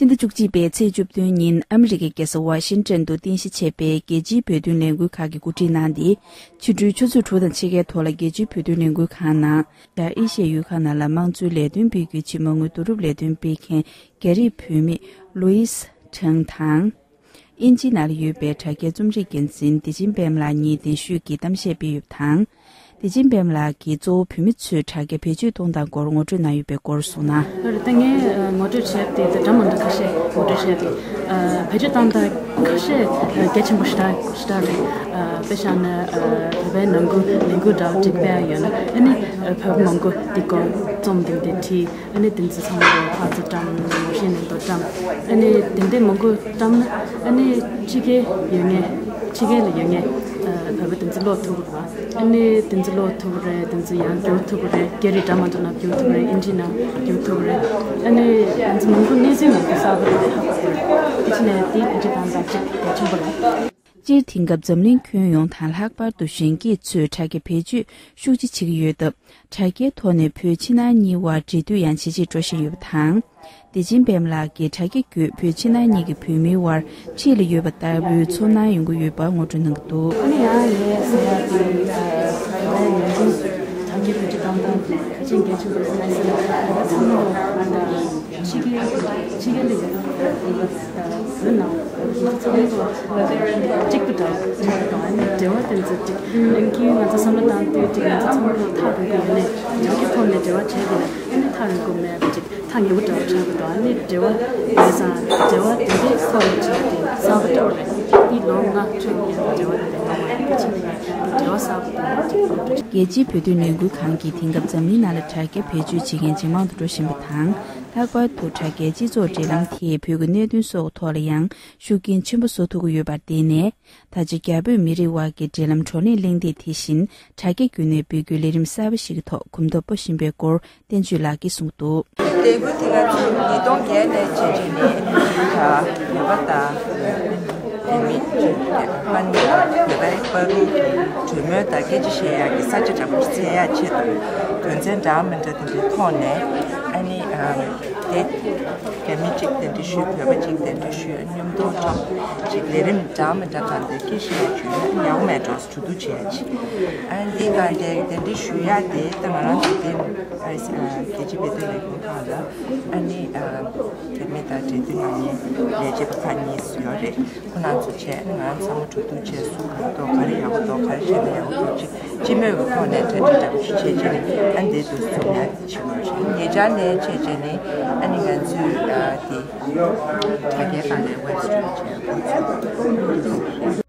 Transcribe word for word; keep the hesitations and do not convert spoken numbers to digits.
ཕྱི་ཟླ་བཅུ་གཅིག་པའི་ཚེས་བཅུ་བདུན་ཉིན་ཨ་མི་རི་ཀའི་རྒྱལ་ས་ཝ་ཤིང་ཊོན་དུ་རྟེན་གཞི་བྱས་པའི་རྒྱལ་སྤྱིའི་བོད་དོན་ལས་འགུལ་ཁང་གིས་གོ་སྒྲིག་གནང་སྟེ། ཕྱི་དྲོའི་ཆུ་ཚོད་དྲུག་དང་ཕྱེད་ཀའི་ཐོག་ལ་རྒྱལ་སྤྱིའི་བོད་དོན་ལས་འགུལ་ཁང་ནང་། བྱང་ཨེ་ཤི་ཡའི་ཡུལ་ཁག་ནང་ལ་དམངས་གཙོའི་ལས་དོན་སྤེལ་རྒྱུའི་ཆེད་མ་དངུལ་བསྡུ་རུབ་ལས་དོན་སྤེལ་མཁན་རྒྱ་རིགས་བུད་མེད་ལུའིས་ཁྲང་དང་། དབྱིན་ཇིའི་ནང་ལ་ཡོད་པའི་དྲ་རྒྱའི་རྩོམ་སྒྲིག་འགན་འཛིན་བདེ་ཆེན་པད་མ་ལགས་གཉིས་གདན་ཞུས་ཀྱིས་གཏམ་བཤད་སྤེལ་ཡོད་པ་དང་། བདེ་ཆེན་པད་མ་ལགས་ཀྱིས་གཙོ་བོ་བོད་མི་ཚོས་དྲ་རྒྱ་བེད་སྤྱོད་གཏོང་སྟངས་སྐོར་ངོ་སྤྲོད་གནང་ཡོད་པའི་སྐོར་གསུངས་ན། ལོ་རེ་ལྟར་ངས་ངོ་སྤྲོད་བྱས་ཏེ་འདྲ་མི་འདྲ་ཁ་ཤས་ངོ་སྤྲོད་བྱས་ཏེ། བེད་སྤྱོད་གཏོང་སྟངས་ཁ་ཤས་གལ་ཆེན་པོ་ཞེ་དྲག་ཞེ་དྲག་རེད། དཔེ་བཞག་ན་བོད་པའི་ནང་ཁུལ་ལས་འགུལ་འདྲ་བོ་ཅིག་སྤེལ་ཡ་ཡོད་ན། ཨ་ནི་བོད་པ་མང་པོ་འདི་སྐོར་རྩོམ་འདི་འདྲ་བྲིས། ཨ་ནི་དེ་ཚོ་ཚང་མ་ལ་ཨ་ཙི་བཀྲམ། ངོ་ཤེས་ནས་འདུག་བཀྲམ། ཨ་ནི་དེ་འདྲའི་མང་པོ་བཀྲམ་ན། ཨ་ནི་ཕྱི་རྒྱལ་ཡོད་མཁན། ཕྱི་རྒྱལ་ལ་ཡོད་མཁན་བོད་པ་དེ་ཚོ་ཀློག་ཐུབ་ཀྱི་རེད་པ། ཨ་ནི་དེ་ཚོ་ཀློག་ཐུབ་ཀྱི་རེད། དེ་ཚོ་ཡང་བསྒྱུར་ཐུབ་ཀྱི་རེད། སྐད་རིགས་འདྲ་མི་འདྲ་ནང་བསྒྱུར་ཐུབ་ཀྱི་རེད། དབྱིན་ཇིའི་ནང་བསྒྱུར་ཐུབ་ཀྱི་རེད། ཨ་ནི་དེ་ཚོ་མང་པོ་གནས་ཚུལ་མང་པོ་གསར་པ་རེད། ཧ་གོ་གི་རེད། དེ་ཕྱི་ནས་དེའི་བེད་སྤྱོད་གཏོང་སྟངས་ཅིག་གལ་ཆེན་པོ་རེད། སྤྱིར་དེང་སྐབས་འཛམ་གླིང་ཁྱོན་ཡོངས་དང་ལྷག་པར་དུ་གཞོན་སྐྱེས་ཚོས་དྲ་རྒྱ་བེད་སྤྱོད་ཤུགས་ཆེ་བྱེད་ཀྱི་ཡོད་སྟབས། དྲ་རྒྱའི་ཐོག་ནས་བོད་ཕྱི་ནང་གཉིས་དབར་འབྲེལ་མཐུད་ཡང་ཇེ་ཆེར་འགྲོ་བཞིན་ཡོད་པ་དང་། བདེ་ཆེན་པད་མ་ལགས་ཀྱིས་དྲ་རྒྱ་བརྒྱུད་བོད་ཕྱི་ནང་གཉིས་ཀྱི་བོད་མིའི་དབར་འཁྲིས་ལ་ཡོད་པ་ལྟ་བུའི་ཚོར་སྣང་ཡོང་གི་ཡོད་པ་ངོ་སྤྲོད་གནང་གི་འདུག་ཨ་ནི་ཡང་ངས་ཟེར་ཡག་དེ། ཨ། ང་ཡང་ཡོང་འདུག་དྲ་རྒྱའི་བེད་སྤྱོད་གཏོང་སྟངས་གལ་ཆེན་གལ་ཆེན་པོ་རེད། ང་ཚོ་ཚང་མ་ཕྱི་རྒྱལ་ཕྱི་རྒྱལ་ལ་ཡོད་པ་བོད་ནང་ཚང་མ་གཅིག་པ་འདྲ་བོ་ཆགས་ཀྱི་འདུག་ཨ་ནི་འབྲེལ་བ་དེ་ཚོ་ཅིག་ཡིན་གྱི། ང་ཚོ་བསམ་བློ་བཏང་དུས་ཅིག་ང་ཚོ་ཚང་མ་ཐག་རིང་པོ་ཡོད་ནས། དྲ་རྒྱའི་ཐོག་ནས་འབྲེལ་བ་བྱས་ཏེ་ཨ་ནི་ཐག་རིང་པོ་མེད་པ་ཅིག་ཐག་ཉེ་པོ་འདྲ་བོ་ཆགས་ཀྱི་འདུག་ཨ་ནི་འབྲེལ་བ་ཡོད་ཙང་འབྲེལ་བ་དེ་འདྲའི་ཐོག་ནས་བྱས་ཏེ་གསར་པ་འདྲ་བོ་རེད། འདི་ལོ་ལྔ་བཅུ་ཡན་འབྲེལ་བ་དེ་འདྲ་གནང་བ་ཡིན་པའི་ཆ་ནས། ཡང་འབྲེལ་བ་གསར་པ་དེ་འདྲ་ཅིག་ཡོང་འདུག་རྒྱལ་སྤྱིའི་བོད་དོན་ལས་འགུལ་ཁང་གིས་དེང་སྐབས་འཛམ་གླིང་ནང་ལ་དྲ་རྒྱ་བེད་སྤྱོད་བྱེད་མཁན་ཇེ་མང་དུ་འགྲོ་བཞིན་པ་དང་། ལྷག་པར་དུ་དྲ་རྒྱའི་སྤྱི་ཚོགས་འབྲེལ་ལམ་དེས་བོད་ཀྱི་གནད་དོན་སོགས་ཐོག་ལ་ཡང་ཤུགས་རྐྱེན་ཆེན་པོ་བཟོ་ཐུབ་ཀྱི་ཡོད་པར་བརྟེན་ནས། ད་ཆ་རྒྱ་བོད་མི་རིགས་དབར་གྱི་འབྲེལ་ལམ་བགྲོ་གླེང་གླེང་སྟེགས་དེ་བཞིན་དྲ་རྒྱ་བརྒྱུད་ནས་སྤེལ་རྒྱུའི་ལས་རིམ་གསར་པ་ཞིག་གི་ཐོག་གོམ་སྟབས་སྤོ་བཞིན་པའི་སྐོར་བསྟན་ཆོས་ལགས་ཀྱིས་གསུངས་འདུག་ལས་འགུལ་དེ་ང་ཚོས་ཉིས་སྟོང་བརྒྱད་ནས་བྱས་བྱས་ནས་ཨ་ནི་བོད་པ་དང་བོད་མི་ཕ་ནི་བོད་པའི་བར་དུ་གྲོས་མོལ་དང་སྐད་ཆ་བཤད་ཡག་གི་ས་ཆ་འདྲ་པོ་ཞིག་བཙལ་ཡག་ཆེད་དུ་དོན་ཚན་འདྲ་མི་འདྲ་དེ་འདྲའི་ཐོག་ནས་ཨ་ནི་དེ་རྒྱ་མི་གཅིག་གདན་འདྲེན་ཞུས། བོད་པ་གཅིག་གདན་འདྲེན་ཞུས། མཉམ་དུ་ཅིག་ལས་རིམ་འདྲ་མི་འདྲ་གང་དེ་སྐད་ཆ་བཤད་ཡག་བྱུང་ན་ཡག་པོ་མེད་འགྲོ། གྲོས་བསྡུར་བྱེད་ཡ་ཆེད། ཨ་ནི་འདི་ག་འདྲའི་གདན་འདྲེན་ཞུ་ཡ་དེ་ད་ང་རང་ཚོ་དེ་ཨ་རྒྱལ་སྤྱིའི་བོད་དོན་ལས་འགུལ་ཁང་ལ་ཨ་ནི་བོད་མི་དང་འབྲེལ་མཐུད་གནང་མཁན་ལས་བྱེད་པ་ཁག་གཉིས་ཡོད་རེད། ཁོ་རང་ཚོ་བྱས་ང་རང་ཚང་མ་གྲོས་བསྡུར་བྱས། སུ་གང་འདུག་ག་རེ་ཡག་པོ་འདུག་ག་རེ་བྱས་ན་ཡག་པོ་འདུག་ཅིག་སྤྱི་མོས་ཀྱི་ཐོག་ནས་གྲ་སྒྲིག་འདྲ་པོ་ཞིག་བྱས་བྱས་ནས་ཨ་ནི་འདི་འདུག་སེ་ཡ་བྱེད་དགོས་རེད། ཉེ་ཆར་ནས་བྱས་བྱས་ནས་ཨ་ནི་ང་ཚོས་ཨ་དེ་དྲ་རྒྱའི་སྒང་ལ་ཝེབ་སི་ཊི་རིམ་བྱས།